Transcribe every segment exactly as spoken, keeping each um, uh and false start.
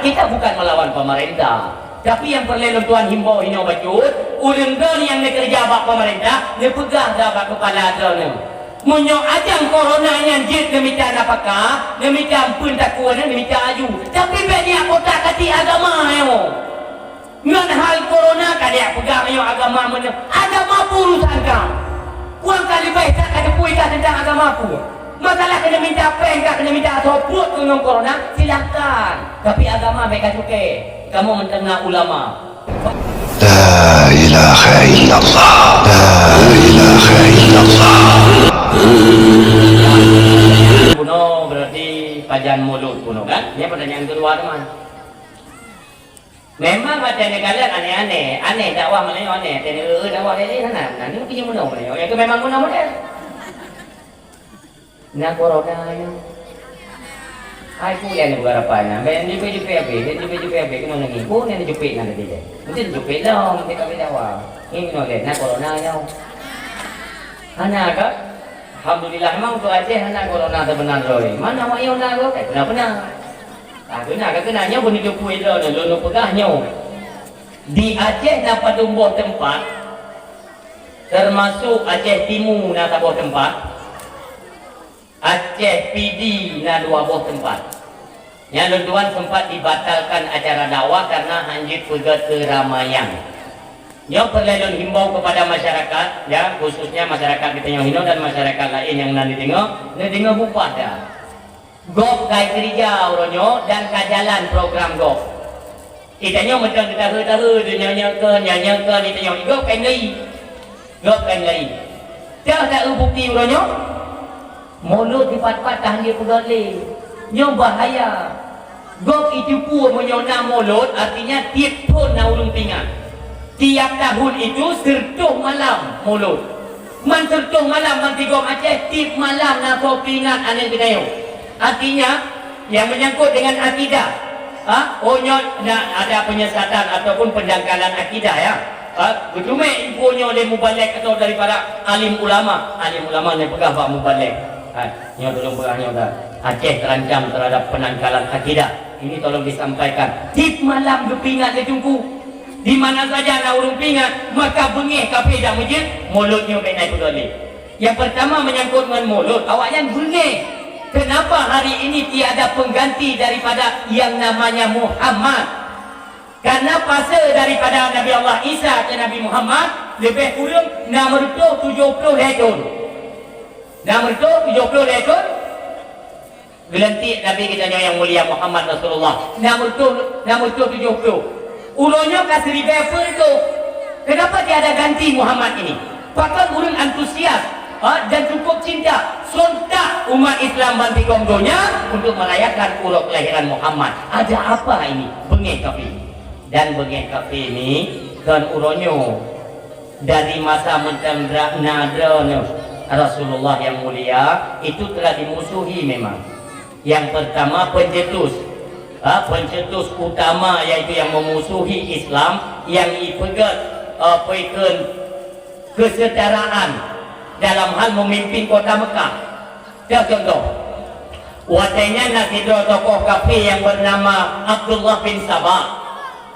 Kita bukan melawan pemerintah, tapi nyang peureulée lôn tuan himbau inoe bacut, ureuëng droeneuh nyang neukeureuja bak pemerintah, neupeugah dah bak keupala droeneuh. Meunyoe ajang corona nyan jeuet neumita nafakah, neumita eumpeuen takue, neumita aju, tapi bék neujak kotak-katik agama nyoe. Ngon hal corona ka neujak peugah meunyoe agama meunyoe, agama peue urusan kah? Ureuëng ka leubeh that ka teupeu that teuntang agama peue? Masalah keuneuk minta péng kah, keuneuk minta asoe pruet ngon corona, silahkan. Tapi agama bék ka cuke. Kamoe mantong na ulama. La ilaha illallah. La ilaha illallah. Bunoe berarti pajan mulod bunoe kan? Ini pertanyaan kedua teman. Memang ada negara aneh-aneh, aneh dakwah mana aneh, ada dakwah dari sana. Nah, ini punya bunoe. Yang itu memang bunoe model. Na corona nyoe. Hai, peue nyang neupeugah rapat nyan? Bèk jipèk-jipèk abéh, bèk jipèk-jipèk abéh, keunoe lagèe. Peue nyang neujipèk nyan tadi lé? Mungken jipèk lom, teuka beda wa. Nyoe keunoe lé, na corona nyoe. Hana ka? Alhamdulillah, memang untuk Aceh hana corona teubeuna droe. Mana awak nyoe na droe? Eh, peuna-peuna. Ah, keunan, ka keunan nyoe beuneuteupeu droe, lôn peugah nyoe. Di Aceh na padum boh teumpat, teumasok Aceh Timu na saboh teumpat. Aceh Pidie na dua boh teumpat. Nyan lôn tuan sempat dibatalkan acara dakwah karena hanjeuet peugét keuramaian. Nyoe peureulèe lôn himbau kepada masyarakat, ya, khususnya masyarakat di Tanjung Hino dan masyarakat laén nyang na neudeungö, neudeungö bubah dah. Gob ka keurija uroe nyoe dan ka jalan program gob. Di tanyoe mantong teutahe-tahe, nyoe-nyoe keuh, nyoe-nyoe keuh, di tanyoe gob ka lheueh. Gob ka lheueh. Teuh taeu bukti uroe nyoe? Mulod dipat-pat ka hana peugöt lé. Nyoe bahaya. Gob itu pue meunyoe na mulod, artinya tiep thon na ureueng peuingat. Tiap tahun itu seureutôh malam mulod. Man seureutôh malam, man sigom Aceh, tiep malam na soe peuingat aneuk geutanyoe. Artinya, yang menyangkut dengan akidah, ha? Oh, nyoe na ada penyesatan ataupun pendangkalan akidah, ya. Ha? Geuteumé info nyoe lé mubalek atau daripada alim ulama. Alim ulama nyang peugah bak mubalek. Ha, nyoe tolong peugah nyoe dah. Aceh terancam terhadap penangkalan akidah. Ini tolong disampaikan. Tiep malam geupeuingat lé Teungku. Di mana saja na ureueng peuingat, maka beungéh kafé jak meujeut, mulod nyoe bèk na ipeugöt lé. Yang pertama menyangkut ngon mulod, awaknyan beungéh. Kenapa hari ini tiada pengganti daripada yang namanya Muhammad? Karena fase daripada Nabi Allah Isa ke Nabi Muhammad lebih kurang enam ratus tujuh puluh lhèe thon. Enam ratus tujuh puluh lhèe thon. Geulantik Nabi geutanyoe nyang mulia Muhammad Rasulullah, enam ratus, enam ratus tujuh puluh. Uroe nyoe ka siribèe peuet reutôh. Kenapa tiada ganti Muhammad ini? Pakon ureueng antusias, ha, dan cukup cinta, sontak umat Islam bansigom donya untuk merayakan uroe kelahiran Muhammad. Ada apa ini? Beungéh kafé. Dan beungéh kafé ini kon uroe nyoe. Dari masa meuteumdra-, na droeneuh Rasulullah yang mulia itu telah dimusuhi memang. Yang pertama pencetus, ha, pencetus utama yaitu yang memusuhi Islam yang ipeugöt, eh, peukon kesetaraan dalam hal memimpin kota Mekah. Dah contoh, watèe nyan na sidroe tokoh kafé yang bernama Abdullah bin Saba.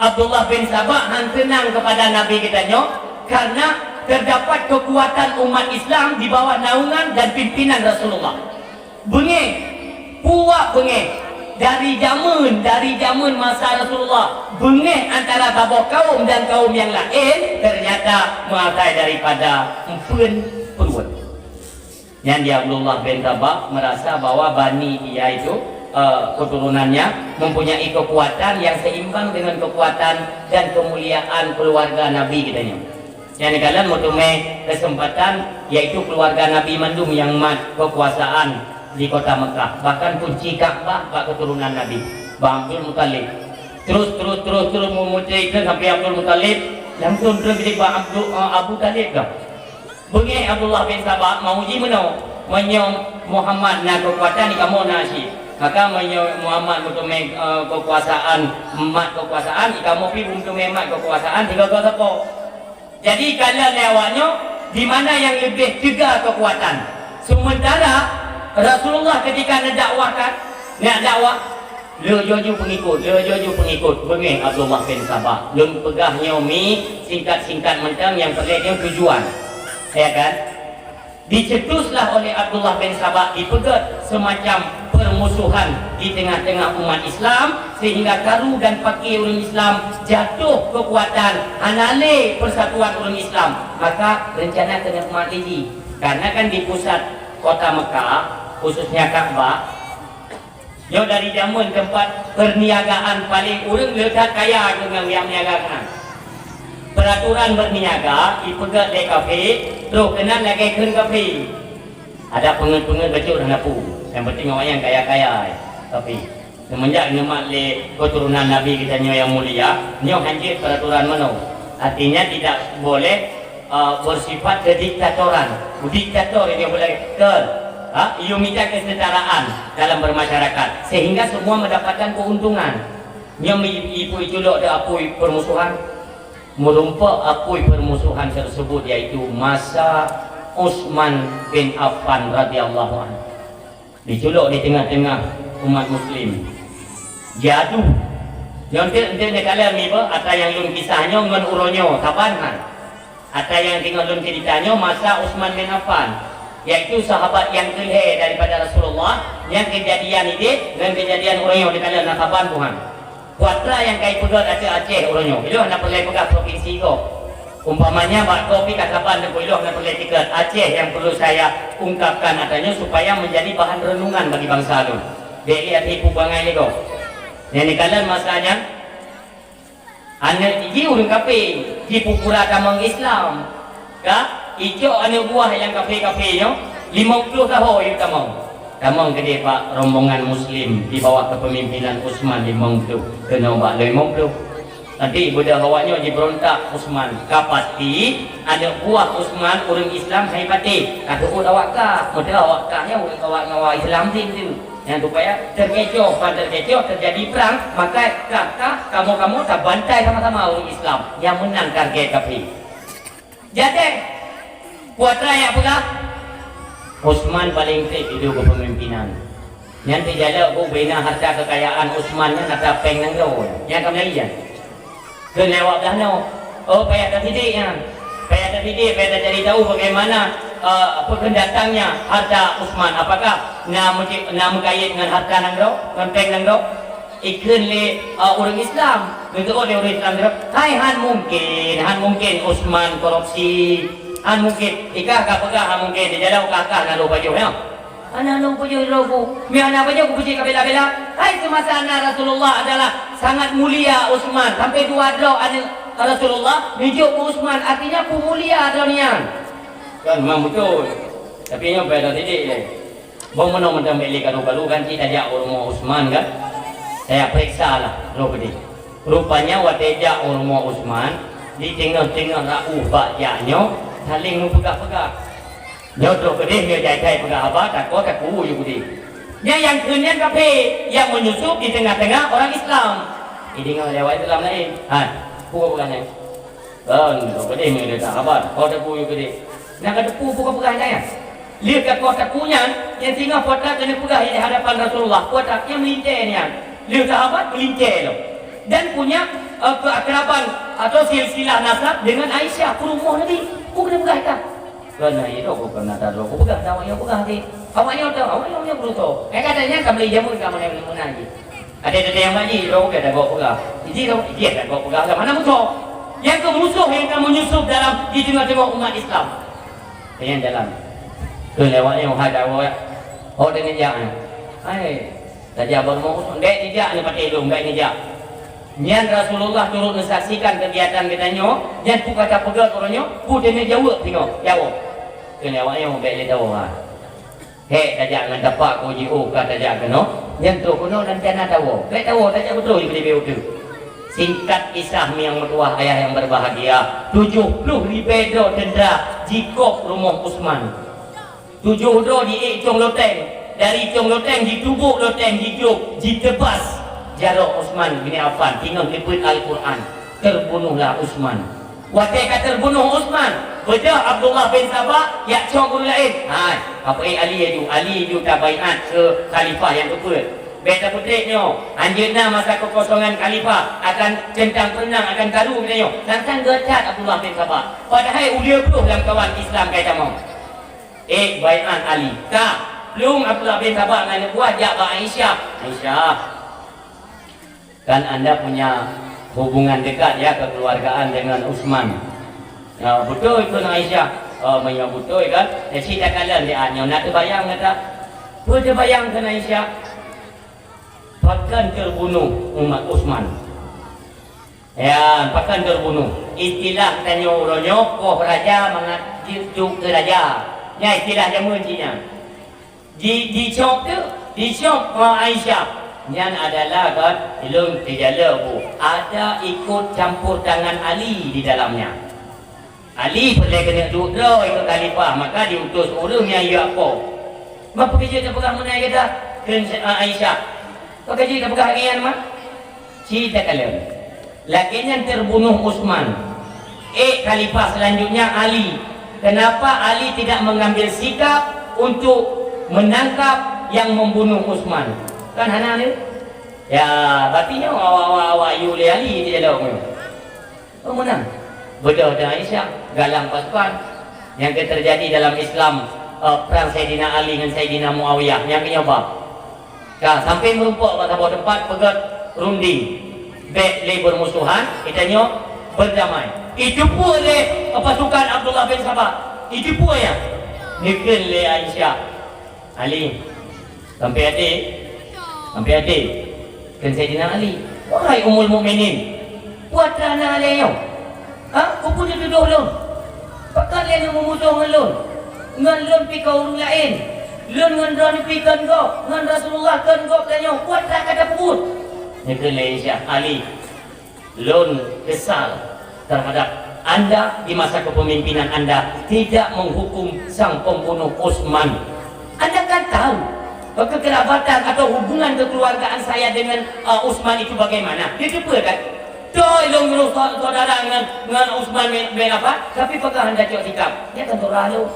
Abdullah bin Saba han seunang kepada Nabi geutanyoe karena terdapat kekuatan umat Islam di bawah naungan dan pimpinan Rasulullah. Beungéh, puak beungéh. Dari jameun, dari jameun masa Rasulullah, beungéh antara saboh kaum dan kaum yang laén ternyata meuasai daripada eumpeuen peuruet. Nyan di Abdullah bin Saba merasa bahwa Bani dia itu, eh, keturunannya mempunyai kekuatan yang seimbang dengan kekuatan dan kemuliaan keluarga Nabi geutanyoe. Nyan dikalon meuteumé kesempatan, yaitu keluarga Nabi mandum nyang mat kekuasaan di kota Mekah, bahkan kunci Ka'bah bak keturunan Nabi, bak Abdul Muthalib. Terus, terus, terus, terus memuteukon sampai Abdul Muthalib, langsung terus bak Abdul, eh, Abu Thalib dah. Beungéh Abdullah bin Saba meuuji meunoe, meunyoe Muhammad na keukuatan, di kamoe na cit. Maka meunyoe Muhammad meuteumé, eh, keukuasaan, mat keukuasaan, di kamoe pih meuteumé mat keukuasaan, sigoe-goe sapo. Jadi, kalon lé awak nyoe, di mana yang leubeh teuga keukuatan. Sementara Rasulullah ketika neudakwahkan, neudakwah, Le laju peungikot, le laju peungikot, beungéh Abdullah bin Sabah. Lôn peugah nyoe mi singkat-singkat mantong nyang peureulée nyoe tujuan. Ya kan? Dicetuslah oleh Abdullah bin Sabah, dipeugét semacam permusuhan di tengah-tengah umat Islam, sehingga karu dan paké ureuëng Islam jatuh kekuatan, hana lé persatuan ureuëng Islam. Maka rencana keuneuk mat lé jih. Karena kan di pusat kota Mekah, khususnya Ka'bah, nyoe dari jameun teumpat perniagaan paleng ureuëng le that kaya keu nyang niaga keunan. Peraturan berniaga ipeugét lé kafé, troh keunan lagée kheun kafé. Ada peungét-peungét bacut hana peue. Nyang penting awaknyan kaya-kaya, kafé. Seumenjak neumat lé keuturonan Nabi geutanyoe nyang mulia, nyoe hanjeuet peraturan meunoe. Artinya tidak boleh, eh, bersifat kediktatoran. Diktator ini boleh ke, ha, yue mita kesetaraan dalam bermasyarakat sehingga semua mendapatkan keuntungan. Nyoe mi-, ipeue culok di apui permusuhan. Meurumpok apui permusuhan tersebut yaitu masa Utsman bin Affan radhiyallahu anhu. Diculok di tengah-tengah umat muslim. Jadu. Nyang enteuk-enteuk neukalon mi beuh, ata nyang lôn kisah nyoe ngon uroe nyoe saban han. Ata nyang teungoh lôn ceurita nyoe masa Utsman bin Affan, yaitu sahabat nyang keulhée daripada Rasulullah, nyang keujadian idéh ngon keujadian uroe nyoe neukalon na saban buhan. Peue atra nyang ka ipeugét ateueh Aceh uroe nyoe, ilôn hana peureulée peugah propinsi gob. Umpamanya bak gob pih ka saban teungku, ilôn hana peureulée teukeut. Aceh nyang perlu saya ungkapkan ata nyoe supaya menjadi bahan renungan bagi bansa lôn. Bék lé até ipu bangai lé gob. Nyang neukalon masa nyan, aneuëk jih ureuëng kafé, jipupura tamong Islam. Ka, icok aneuëk buah nyang kafé-kafé nyoe, limong ploh tahun yue tamong. Tamong keudeh bak rombongan muslim di bawah kepemimpinan Utsman limong ploh, keunoe bak limong ploh. Nanti beudôh awak nyoe jibeurontak Utsman. Ka pasti aneuëk buah Utsman ureuëng Islam hai patéh. Ka teuôt awak kah, meudôh awak kah nyoe awak ngon awak Islam sih tu. Nyang supaya terkecoh, ban terkecoh terjadi perang, maka kah, kah, kamoe-kamoe tabantai sama-sama ureuëng Islam. Nyang meunang target kafé. Jadi, peue atra nyang peugah, Utsman paléng treb idup kepemimpinan. Nyan teujalok bubena harta kekayaan Utsman nyan atra péng nanggroe. Nyang ka meulayan. Keu lewat blah nyoe. Oh, payah tasidik nyan. Payah tasidik, payah tacari tahu bagaimana, eh, apa kheun datangnya harta Utsman. Apakah na meuci-, na meukayét ngon harta nanggroe, ngon péng nanggroe? Ikheun lé, eh, ureuëng Islam. Geuteuôt lé ureuëng Islam, hai, han mungken, han mungken Utsman korupsi. Han mungken. Ikah ka peugah han mungken, di dalam kakah na lôn pajoh nyoe. Hana lôn pajoh droe ku. Meu hana pajoh ku peucit ka bela-bela. Hai, seumasa na Rasulullah adalah sangat mulia Utsman. Sampai dua droe aneuëk Rasulullah neujok keu Utsman, artinya peumulia droe nyan. Kan memang betul. Tapi nyoe payah tasidik lé. Bang meunoe mantong bék lé karu-karu kan cit tajak u rumoh Utsman kan. Saya peuriksa lah droe keudeh. Rupanya watée jak u rumoh Utsman, di teungoh-teungoh raôh bak jak nyoe saléng meupeugah-peugah. Nyoe troh keudeh nyoe jai-jai peugah haba, tako taku yue keudeh. Nyan nyang kheun nyan kafé, nyang menyusup di tengah-tengah orang Islam. Ideungoe lé awak Islam laén. Ha, peue peugah nyan? Kan, troh keudeh nyoe jai-jai haba, tako taku yue keudeh. Nyang ka teupeue peugah-peugah nyan. Lheueh ka koh taku nyan, nyang singoh peue atra keuneuk peugah di hadapan Rasulullah, peue atra nyang meulintée nyan. Lheueh sahabat meulintée lom. Dan punya, eh, keakraban atau silsilah nasab dengan Aisyah, peurumoh Nabi. Peue keuneuk peugah ita? Keuneuk itu bukan atra droe peugah, awak nyang peugah tadi. Awak nyang tahu, awak nyang, nyang beureutoh. Eh, kata nyan ka meuli jameun ka meunang-meunang jih. Ada teuntang nyang bak jih, droe ka tagoe peugah. Jih droe, jih tagoe peugah, lam hana musoh. Nyang keu musoh nyang ka menyusup dalam di teungoh-teungoh umat Islam. Nyang dalam. Keu lewat nyoe hai dawa. Ho deungon jak nyoe. Hai, tajak bak rumoh Utsman. Bék jijak nyoe patéh lôn, bék jijak. Nyan Rasulullah turut neusaksikan keugiatan geutanyoe, nyan peue ka tapeugah uroe nyoe, peue teuneuh jaweueb singoh, jaweueb. Keu lewat nyoe bék lé tawoe ha. Hék tajak ngon tapak ku jiôh ka tajak keunoe, nyan troh keunoe dan cana tawoe. Bék tawoe, tajak beutôi keudeh beu teuh. Singkat kisah mi nyang meutuwah ayah nyang berbahagia, tujoh ploh ribée droe teuntra jikôb rumoh Utsman. Tujoh droe jiék cong loteng, dari cong loteng jitubôk loteng jijôb, jiteubas jaroe Utsman bin Affan, teungoh neubeuet Al-Qur'an. Terbunuhlah Utsman. Watée ka teubunoh Utsman, beudôh Abdullah bin Sabah jak cok ureuëng laén. Hai, apa ék Ali laju? Ali laju tabaiát keu khalifah nyang keupeuet. Bèk tapeutrép nyoe, hanjeut na masa keukosongan khalifah akan centang peureuneuk akan karu geutanyoe. Sang-sang geucat Abdullah bin Sabah. Padahai uleue ploh lamkawan Islam ka jitamong. Eh, baiat Ali. Ka, plueng Abdullah bin Sabah ngon aneuk buah jak bak Aisyah. Aisyah, kan anda punya hubungan dekat ya, kekeluargaan dengan Utsman. Ya, beutôi kheun Aisyah. Oh, meunyoe beutôi kan? Nyan cit takalon di ateueh nyoe, na teubayang gata? Peue teubayang kheun Aisyah? Pakon teubunoh umat Utsman? Ya, pakon teubunoh? Istilah tanyoe uroe nyoe, poh raja mangat jeuet keu raja. Nyan istilah jameun cit nyan. Di, dicop tu, dicop, ha, Aisyah. Nyan adalah kan, lôn teujalok bu. Ada ikut campur tangan Ali di dalamnya. Ali peureulèe keuneuk duek droe keu khalifah, maka diutus ureueng nyang yue apo. Meupeue jeuet tapeugah meunan gata? Kheun, eh, Aisyah. Pakon jeuet tapeugah lagèe nyan, mak? Cit takalon. Lagèe nyan teubunoh Utsman. Eh, khalifah selanjutnya Ali. Kenapa Ali tidak mengambil sikap untuk menangkap yang membunuh Utsman? Kan hana ni? Ya, berarti nyoe awak-awak, awak yue lé Ali di dalam nyoe. Oh, meunan. Beudôh dan Aisyah, galang pasukan. Nyang ka terjadi dalam Islam, eh, perang Saidina Ali ngon Saidina Muawiyah, nyang keuh nyoe bah. Ka, sampai meurumpok bak saboh teumpat peugöt runding. Bèk lé beurmusuhan, geutanyoe beudamai. Ijeupeue lé pasukan Abdullah bin Sabah. Ijeupeue nyan. Neukheun lé Aisyah. Ali, sampai até, sampai até, kheun Saidina Ali, "Wahai Ummul Mukminin, peue atra na lé nyoe? Ha? Peue peutudoh lôn? Pakon lé nyoe meumusoh ngon lôn? Ngon lôn pih ka ureueng laén. Lôn ngon droeneuh pih kon gob, ngon Rasulullah kon gob tanyoe. Peue atra ka tapeubuet?" Neukheun lé Aisyah, "Ali, lôn kesal terhadap anda di masa kepemimpinan anda tidak menghukum sang pembunuh Utsman. Anda kan tahu kekerabatan atau hubungan kekeluargaan saya dengan, eh, Utsman itu bagaimana?" Dia cuba kan? Toh lôn ngon sa-, saudara ngon, ngon Utsman bin, bin Affan, tapi pakon anda cok sikap? Dia kan saudara lôn.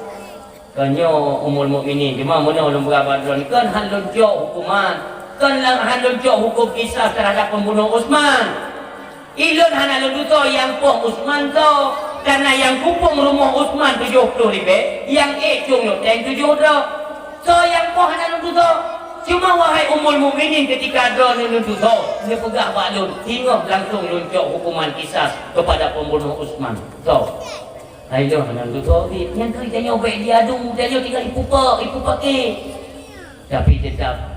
Kon nyoe Ummul Mukminin, cuma meunoe lôn peugah bak droeneuh, kon han lôn cok hukuman, kon lam han lôn cok hukum kisas terhadap pembunuh Utsman. Ilôn hana lôn tutoe nyang poh Utsman tho, karena nyang kupông rumoh Utsman tujoh ploh ribèe, nyang ék cong lôn teng tujoh droe. Soe nyang poh hana lôn tutoe. Cuma wahai Ummul Mukminin, ketika droeneuh lôn tutoe, neupeugah bak lôn, singoh langsung lôn cok hukuman kisas kepada pembunuh Utsman. Soe? Hai lôn hana tutoe cit. Nyan keuh tanyoe bèk jiadu, tanyoe tinggai ipupa, ipupaké. Tapi tetap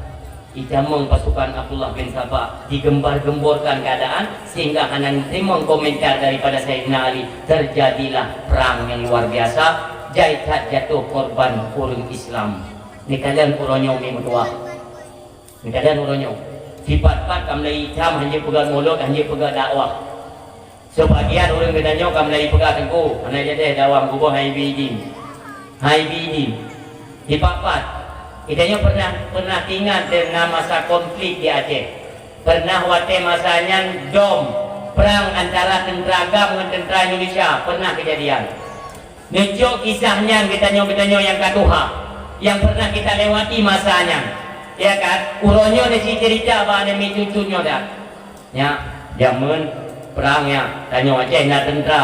itamong pasukan Abdullah bin Sabah, digembar-gemborkan keadaan sehingga hana neuteurimong komentar daripada Saidina Ali. Terjadilah perang yang luar biasa, jai that jatuh korban ureueng Islam. Neukalon uroe nyoe mi meutuwah. Neukalon uroe nyoe. Sipat-pat ka mulai itam, hanjeuet peugah mulod, hanjeuet peugah dakwah. Sebagian ureueng geutanyoe ka mulai peugah, "Teungku, hana jadeh dakwah, kuboh hai bi idin." Hai bi idin. Di pat-pat, geutanyoe pernah, pernah teuingat deungon masa konflik di Aceh. Pernah watèe masa nyan dom, perang antara tentara GAM ngon tentara Indonesia, pernah kejadian. Neucok kisah nyan geutanyoe, geutanyoe nyang ka tuha, nyang pernah kita lewati masa nyan. Ya kan? Uroe nyoe neuceurita bak aneuk miet cucu nyoe dak? Nyak, jameun prang nyak, tanyoe Aceh na teuntra.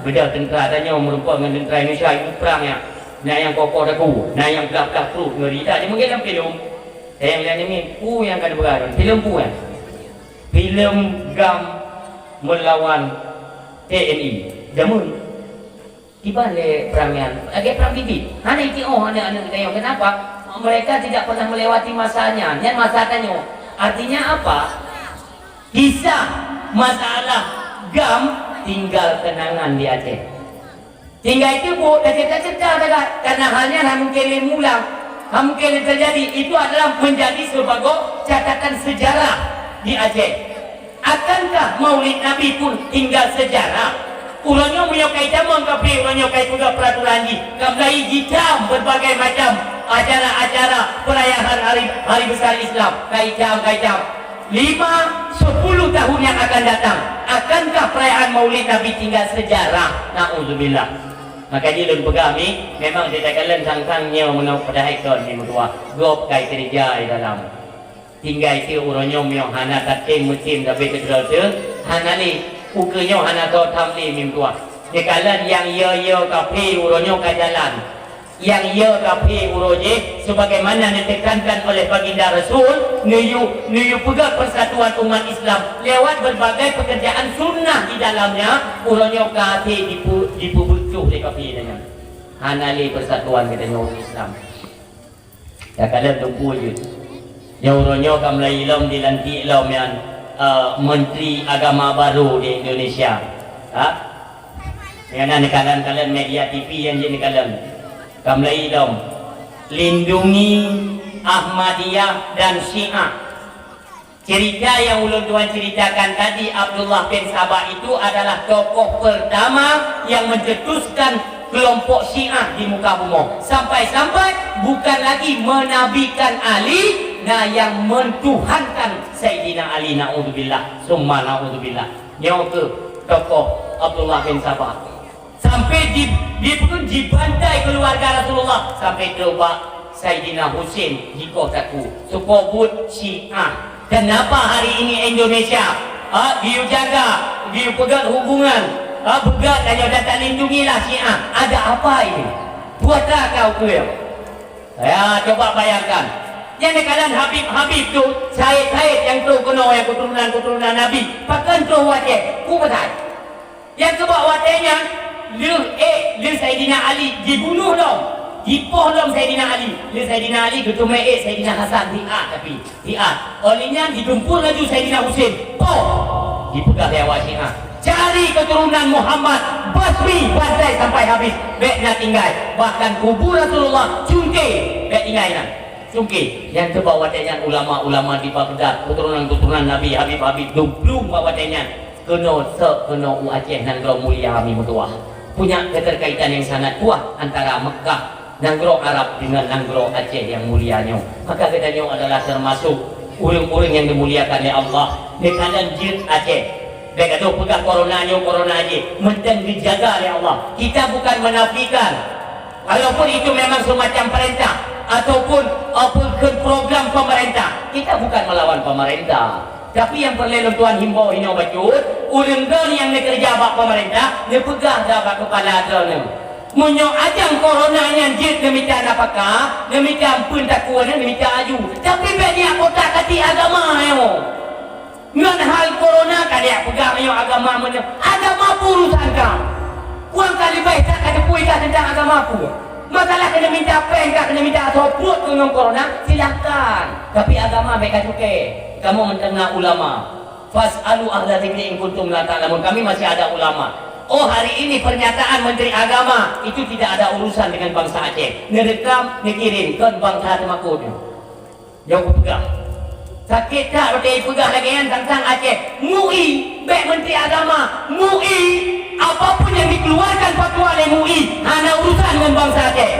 Beudôh teuntra tanyoe meurumpok ngon teuntra Indonesia, ibu prang nyak. Na nyang kokoh dagu, na nyang blah-blah pruet, ngeuri that. Mungken lam filem. Nyang laén nyan, peue nyang ka neupeugah lôn? Filem peue nyan? Filem GAM meulawan T N I. Jameun. Kiban lé prang nyan, lagèe prang bibi. Hana iti'oh aneuk-aneuk geutanyoe. Kenapa? Mereka tidak pernah melewati masa nyan. Nyan masa tanyoe. Artinya apa? Kisah masalah GAM tinggal kenangan di Aceh. Tinggai teupeu, tacerita-cerita sagai. Karena hal nyan hana mungkin lé meuulang. Hana mungkin lé terjadi. Itu adalah menjadi sebagai catatan sejarah di Aceh. Akankah Maulid Nabi pun tinggal sejarah? Uroe nyoe meunyoe ka itamong kafé, uroe nyoe ka ipeugah peraturan jih, ka mulai jitam berbagai macam acara-acara perayaan hari, hari besar Islam. Ka itam, ka itam. Lima, sepuluh tahun yang akan datang, akankah perayaan Maulid Nabi tinggal sejarah? Nauzubillah. Maka jih lôn peugah mi, memang teuka lôn sang-sang nyoe meunoe padahai kon mi meutuwah. Gob ka ikeureuja di dalam. Tinggai teuk uroe nyoe meunyoe hana tatem meutem sabe keudroe teuh, hana lé. Ukeue nyoe hana soe tham lé meutuah. Neukalon nyang yo-yo kafé uroe nyoe ka jalan. Nyang yo kafé uroe jih, sebagaimana neutekankan oleh Baginda Rasul, neuyue, neuyue peugah persatuan umat Islam lewat berbagai pekerjaan sunnah di dalamnya, uroe nyoe ka hase dipu-, dipeubeutôh lé kafé nyan. Hana lé persatuan geutanyoe ureuëng Islam. Takalon lumpur jeuet. Nyang uroe nyoe ka mulai lom dilantik lom nyan, eh, Menteri Agama baru di Indonesia. Ha? Nyang na neukalon-kalon media T V nyang jeuet neukalon. Ka mulai lom. Lindungi Ahmadiyah dan Syiah. Cerita yang ulôn tuan ceritakan tadi, Abdullah bin Sabah itu adalah tokoh pertama yang mencetuskan kelompok Syiah di muka bumoe. Sampai-sampai bukan lagi menabikan Ali, nah, yang mentuhankan Saidina Ali, naudzubillah, summa naudzubillah. Nyoe keuh tokoh Abdullah bin Sabah. Sampai di, di, dibantai keluarga Rasulullah, sampai trok bak Saidina Husain jikoh takue. Supaya buet Syiah. Kenapa hari ini Indonesia, ha, geuyue jaga, geuyue peugét hubungan, ha, peugét tanyoe dan talindungilah Syiah? Ada apa ini? Buat apa kau? Ya, coba bayangkan. Nyang neukalon Habib-Habib tu, Said-Said nyang trok keunoe, nyang keuturunan-keuturunan Nabi, pakon trok watée? Peue pasai? Nyang keubah watée nyan, lheueh ék, lheueh Saidina Ali jibunoh lom, jipoh lom Saidina Ali. Lheueh Saidina Ali geuteumé ék Saidina Hasan, siat tapi, siat. Óh lheueh nyan jitumpôh laju Saidina Husain, poh! Jipeugah lé awak Syiah, "Cari keturunan Muhammad, basmi, bantai sampai habis, bék na tinggai. Bahkan kubu Rasulullah cungké, bék tinggai na." Cungké, nyang keubah watée nyan ulama-ulama di Baghdad, keuturunan-keuturunan Nabi, Habib-Habib, dum-dum bak watée nyan. Keunoe sôk keunoe u Aceh nanggroe mulia mi meutuah. Punya keterkaitan yang sangat kuat antara Mekah, nanggroe Arab, dengan nanggroe Aceh yang mulia nyoe. Maka geutanyoe adalah termasuk ureuëng-ureuëng yang dimuliakan oleh Allah. Neukalon jeuet Aceh. Bék gadoh peugah corona nyoe corona jih. Meuntang dijaga oleh Allah. Kita bukan menafikan. Walaupun itu memang semacam perintah ataupun, eh, program pemerintah, kita bukan melawan pemerintah. Tapi nyang peureulée lôn tuan himbau inoe bacut, ureuëng droeneuh nyang neukeureuja bak pemerintah, neupeugah dah bak keupala droeneuh. Meunyoe ajang corona nyan jeuet neumita nafakah, neumita ampeuen takue, neumita aju. Tapi bék neujak kotak-katik agama nyoe. Ngon hal corona ka neujak peugah meunyoe agama meunyoe. Agama peue urusan kah? Ureuëng ka leubeh that ka teupeu teuntang agama peue? Masalah keuneuk minta péng kah, keuneuk minta asoe pruet keu ngon corona, silahkan. Tapi agama bék ka cuké. Kamoe mantong na ulama. Fas'alu ahla dzikri in kuntum la ta'lamun. Kami masih ada ulama. Oh, hari ini pernyataan Menteri Agama itu tidak ada urusan dengan bangsa Aceh. Neureukam, neukirim, kon bangsa teumakot. Nyang kupeugah. Sakét that watée ipeugah lagée nyan teuntang Aceh. MUI, bék Menteri Agama. MUI, apapun yang dikeluarkan fatwa oleh MUI, hana urusan ngon bangsa Aceh.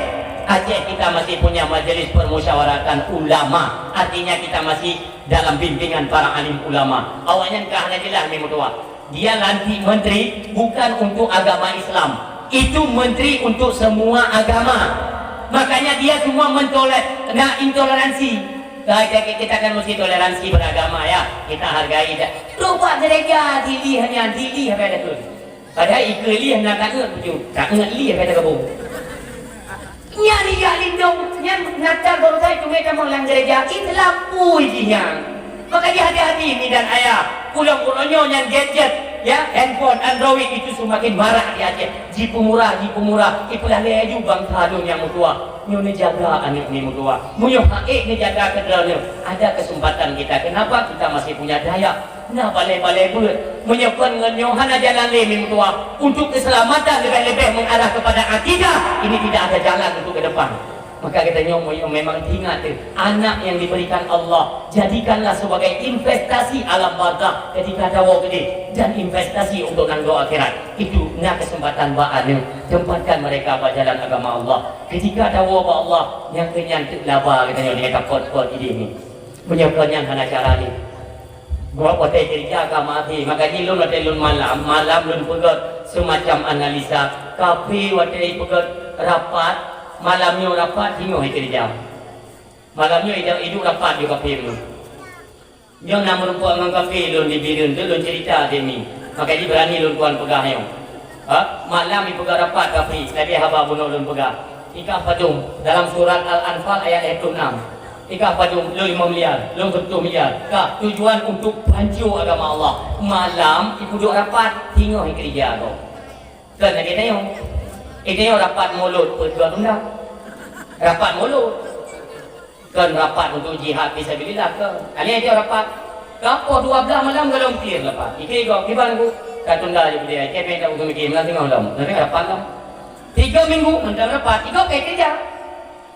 Aceh kita masih punya Majelis Permusyawaratan Ulama. Artinya kita masih dalam bimbingan para alim ulama. Awaknyan ka hana jeulaih mi meutuah. Dia lantik menteri bukan untuk agama Islam. Itu menteri untuk semua agama. Makanya dia semua mentoler-, nak intoleransi. Kita, kita kan mesti toleransi beragama, ya. Kita hargai. Trok bak gereja, dilih nyan, dilih habéh dah tu. Padahai ikeue lih na tangeut bujur. Tangeut lih habéh dah gabung. Nyan ijak lindong, nyan Natal baroesa teumé tamong lam gereja, Islam pui jih nyan. Maka jih hati-hati mi dan ayah, pulang uroe nyoe nyan gadget, ya, handphone, Android itu semakin marak di Aceh. Jipeumurah, jipeumurah, ipeulalé laju bangsa lôn nyang meutuah. Nyoe neujaga aneuk mi meutuah. Meunyoe hak ék neujaga keudroe nyoe, ada kesempatan kita. Kenapa kita masih punya daya? Na balée-balée beuet. Meunyoe kon ngon nyoe hana jalan lé mi meutuah, untuk keselamatan leubeh-leubeh mengarah kepada akidah, ini tidak ada jalan untuk ke depan. Maka geutanyoe meunyoe memang ingat teuh, anak yang diberikan Allah, jadikanlah sebagai investasi alam barzakh ketika tawoe keudeh dan investasi untuk nanggroe akhirat. Itu na kesempatan bak aneuk, tempatkan mereka bak jalan agama Allah. Ketika tawoe bak Allah, nyang keu nyan teuk laba geutanyoe nyang ka pot-pot idéh nyoe. Meunyoe kon nyan hana cara lé. Buat watée keureuja ka mati, maka jih lôn watée lôn malam, malam lôn peugét seumacam analisa. Kafé watée peugét rapat, malam nyoe rapat, singoh keureuja. Malam nyoe idup, idup rapat di kafé nyoe. Nyoe na meurumpok ngon kafé lôn di Bireuen tu, lôn ceurita demi. Maka jibeurani lôn tuan peugah nyoe. Ha? Malam ipeugah rapat kafé, lagèe haba bunoe lôn peugah. Ikah padum dalam surat Al-Anfal ayat lhèe ploh nam. Ikah padum lôn limong miliar, lôn keutujoh miliar. Ka tujuan untuk pancô agama Allah. Malam ipeuduek rapat, singoh ikeurija gob. Kon lagèe tanyoe. Eh, tanyoe rapat mulod peue tuan undang? Rapat mulod. Kon rapat untuk jihad fisabilillah kon. Alèh tanyoe rapat. Ka poh dua belas malam golom clear rapat. Ikeurija gob, kiban ku. Ka tunda je budaya. Kèe mèt dak usah mikir, meunan singoh lom. Nanti rapat lom. Tiga minggu mantong rapat. Iko kai keurija.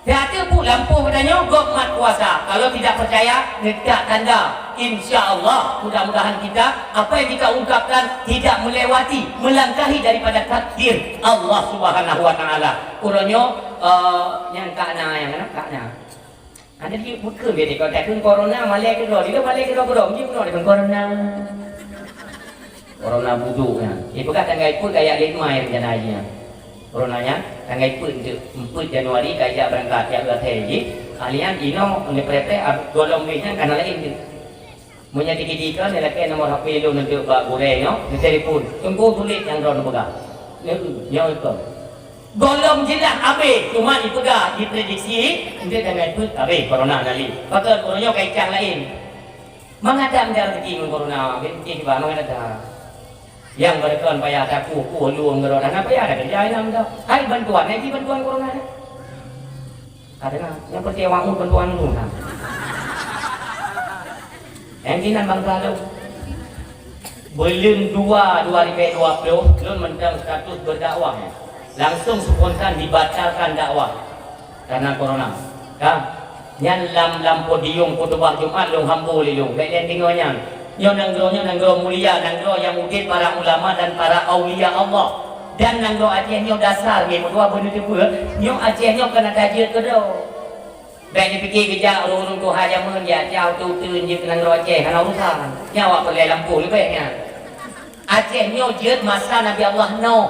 Siat teupeu lampôh geutanyoe gob mat kuasa. Kalau tidak percaya, letak tanda. Insya Allah, mudah-mudahan kita, apa yang kita ungkapkan tidak melewati, melangkahi daripada takdir Allah Subhanahu wa Taala. Uroe nyoe, eh, nyang ka na, nyang na, ka na. Ada di buku dia, dia kata, "Corona malèe keudroe." Dia malèe keudroe-keudroe, mesti bunoe dia, "Corona." Corona budok nyan. Eh, peugah tanggai peuet kajak lé mai rencana haji nyan. Corona nyan, tanggai peuet, peuet Januari kajak beurangkat, jak geuthèe jih. Ahli nyan inoe neupreh-preh, ab-, gohlom wéh nyan kana laén teuk. Meunyo dikeudikeue, neulakèe nomor H P lôn neudeuek bak gurèe nyoe, neutelepon. Teungku tuléh nyang droeneuh peugah. Nyoe, nyoe ikon. Gohlom jeulaih abéh, cuma jipeugah, jiprediksi, eunteuk tanggai peuet abéh corona na lé. Pakon uroe nyoe ka icang laén. Mangat that meuda rezeki ngon corona, bèk pike kiban, mangat that. Nyang beureukan payah takueh-kueh lueng keudroe, hana payah takeurija inong dah. Hai bantuan, hai ji bantuan corona nyan. Ka deungoe, nyang penting awak meuet bantuan dulu nah. Nyang jinan bansa lôn. Buleuen dua dua ribèe dua ploh, lôn mantong status berdakwah. Langsung spontan dibatalkan dakwah. Karena corona. Ka? Nyan lam, lam podium khutubah Jumat lôn hambo lé lôn. Bèk lé deungoe nyan. Nyoe nanggroe, nyoe nanggroe mulia, nanggroe nyang udép para ulama dan para aulia Allah. Dan nanggroe Aceh nyoe dasar, nyoe meutuah beuneuteupeu, nyoe Aceh nyoe ka na tajeuet keudroe. Bèk neupike geujak ureueng-ureueng tuha jameun jak cau tu teun jeuet keu nanggroe Aceh, hana urusan. Nyan awak peureulèe lampôh leubèh nyan. Aceh nyoe jeuet masa Nabi Allah Noh.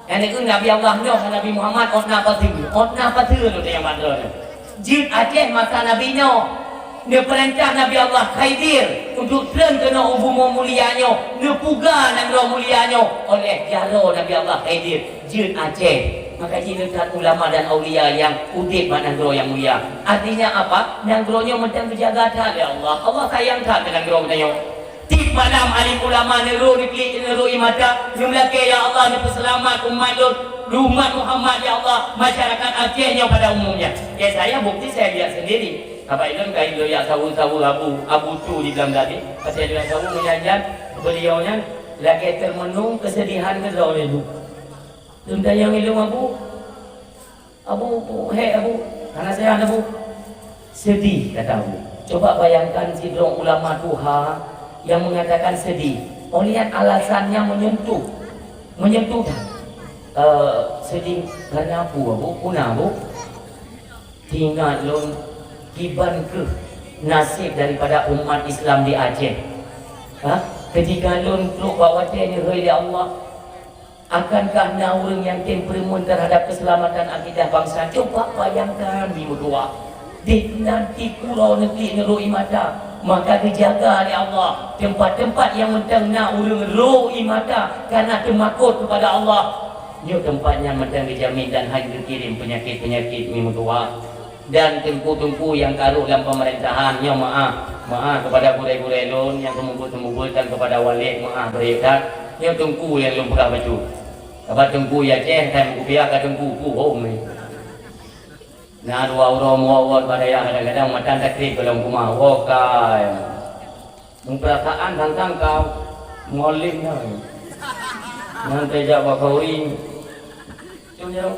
Nyang neukheun Nabi Allah Noh ngon Nabi Muhammad ôt na patheue, ôt na patheue lôn nyang ban droeneuh. Jeuet Aceh masa Nabi Noh. Neupeurintah Nabi Allah Khidir untuk treun keunoe u bumoe mulia nyoe, neupuga nanggroe mulia nyoe oleh jaroe Nabi Allah Khidir. Jeuet Aceh. Maka jih neuh that ulama dan aulia nyang udép bak nanggroe nyang mulia. Artinya apa? Nanggroe nyoe mantong geujaga that lé Allah. Allah sayang that keu nanggroe geutanyoe. Tiep malam alim ulama neuro neuklik neuro ie mata, neumeulakèe, "Ya Allah, neupeuseulamat umat lôn, umat Muhammad, ya Allah, masyarakat Aceh nyoe pada umumnya." Ya, saya bukti saya lihat sendiri. Abah ilôn ka ilôn jak saweue-saweue abu, abu tu di dalam dali. Pas ilôn jak saweue meujan-jan, beliau nyan lagèe teumeunung keusedihan keudroe lé bu. Lôn tanyong ilôn abu, "Abu, bu, hék Abu, hana seuhat Abu." "Sedih," kata Abu. Coba bayangkan sidroe ulama tuha yang mengatakan sedih. Oleh alasannya menyentuh. Menyentuh. Eh, sedih karena apa, Abu? Kuna, Abu? Teuingat lôn kiban keuh naseb daripada umat Islam di Aceh. Ha? Ketika lôn trok bak watèe neuhôi lé Allah, akankah na ureueng nyang tem peureumeun terhadap keuseulamatan akidah bansa? Coba bayangkan, mi meutuah. Di nanti kuro neuklik neuro ie mata, maka geujaga lé Allah teumpat-teumpat nyang mantong na ureueng ro ie mata karena teumakot kepada Allah. Nyoe teumpat nyan mantong geujamin dan hana geukirém peunyakét-peunyakét, mi meutuah. Dan teungku-teungku nyang ka rôh lam peumeurintahanh nyoe meu'ah, meu'ah keupada gurèe-gurèe lôn nyang seumeubeuet-seumeubeuet dan keupada walek meu'ah beureukat. Nyoe teungku nyang lôn peugah bacut. Kaba teungku Aceh, hai meukupiah ka teungku, puhông nyoe. Na dua uroe meuwoe-woe bak dayah kadang-kadang matan takrib gohlom keumah, woe kai. Meupeurasaan tantang kau, molim nyoe. Nyan teuh jak bak khauri. Cuma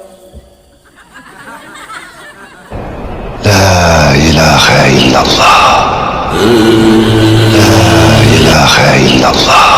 La ilaha illallah. La ilaha illallah.